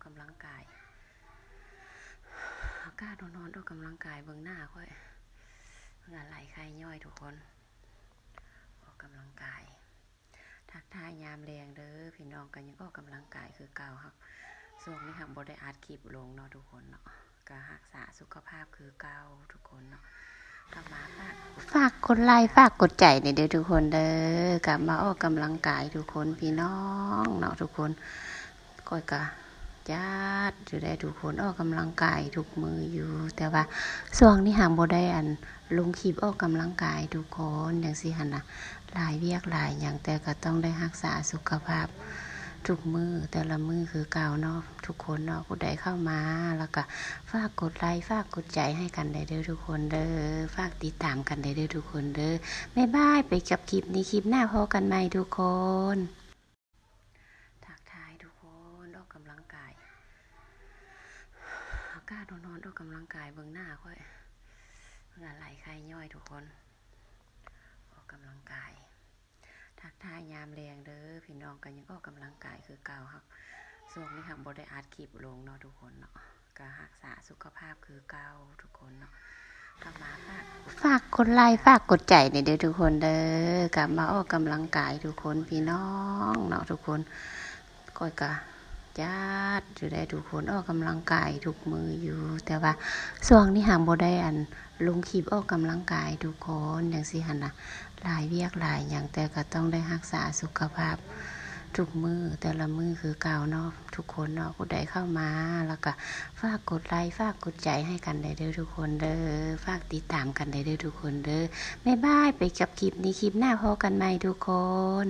ກຳລັງກາຍ ອາກາດຮ້ອນໆ ອອກກຳລັງກາຍ ເບິ່ງໜ້າຂ້ອຍ ເຫື່ອໄຫຼໄຄຍ້ອຍທຸກຄົນ ອອກກຳລັງກາຍ. ທັກທາຍຍາມແລງເດີພີ່ນ້ອງ ກໍຍັງອອກກຳລັງກາຍຄືເກົ່າ ຮັກ ຊ່ວງນີ້ຮັກບໍ່ໄດ້ອັດຄລິບລົງເນາະທຸກຄົນເນາະ ກໍຮັກສາສຸຂະພາບຄືເກົ່າທຸກຄົນເນາະ. ກໍມາຝາກ ຝາກກົດໄລ ຝາກກົດໃຈແດ່ເດີທຸກຄົນເດີ ກໍມາອອກກຳລັງກາຍທຸກຄົນ ພີ່ນ້ອງເນາະທຸກຄົນ. ຂ້ອຍກະຈັດຢູ່ໄດ໋ທຸກຄົນ ອອກກຳລັງກາຍທຸກມື້ຢູ່ ແຕ່ວ່າຊ່ວງນີ້ຫາບໍ່ໄດ້ອັນລົງຄລິບອອກກຳລັງກາຍທຸກຄົນ ຈັ່ງຊີ້ຫັ້ນນະ ຫຼາຍວຽກຫຼາຍຫຍັງ ແຕ່ກໍຕ້ອງໄດ້ຮັກສາສຸຂະພາບທຸກມື້ ແຕ່ລະມື້ຄືເກົ່າເນາະທຸກຄົນເນາະ. ຜູ້ໃດເຂົ້າມາແລ້ວກະຝາກກົດໄລ ຝາກກົດໃຈໃຫ້ກັນໄດ້ເດີທຸກຄົນເດີ ຝາກຕິດຕາມກັນໄດ້ເດີທຸກຄົນເດີ. ບາຍບາຍ ໄປກັບຄລິບນີ້ ຄລິບໜ້າພໍ້ກັນໃໝ່ທຸກຄົນ. ທັກທາຍທຸກຄົນ ອອກກຳລັງກາຍ ອາກາດຮ້ອນໆ ອອກກຳລັງກາຍ ເບິ່ງໜ້າຂ້ອຍ ເຫື່ອໄຫຼໄຄຍ້ອຍທຸກຄົນ ອອກກຳລັງກາຍ. ທັກທາຍຍາມແລງເດີພີ່ນ້ອງ ກໍຍັງອອກກຳລັງກາຍຄືເກົ່າ ຮັກ ຊ່ວງນີ້ຮັກບໍ່ໄດ້ອັດຄລິບລົງເນາະທຸກຄົນເນາະ ກໍຮັກສາສຸຂະພາບຄືເກົ່າທຸກຄົນເນາະ. ກໍມາຝາກ ຝາກກົດໄລ ຝາກກົດໃຈແດ່ເດີທຸກຄົນເດີ ກໍມາອອກກຳລັງກາຍທຸກຄົນ ພີ່ນ້ອງເນາະທຸກຄົນ. ຂ້ອຍກະຈັດຢູ່ໄດ໋ທຸກຄົນ ອອກກຳລັງກາຍທຸກມື້ຢູ່ ແຕ່ວ່າຊ່ວງນີ້ຫາບໍ່ໄດ້ອັນລົງຄລິບອອກກຳລັງກາຍທຸກຄົນ ຈັ່ງຊີ້ຫັ້ນນະ ຫຼາຍວຽກຫຼາຍຫຍັງ ແຕ່ກໍຕ້ອງໄດ້ຮັກສາສຸຂະພາບທຸກມື້ ແຕ່ລະມື້ຄືເກົ່າເນາະທຸກຄົນເນາະ. ຜູ້ໃດເຂົ້າມາແລ້ວກະຝາກກົດໄລ ຝາກກົດໃຈໃຫ້ກັນໄດ້ເດີທຸກຄົນເດີ ຝາກຕິດຕາມກັນໄດ້ເດີທຸກຄົນເດີ. ບາຍບາຍ ໄປກັບຄລິບນີ້ ຄລິບໜ້າພໍ້ກັນໃໝ່ທຸກຄົນ.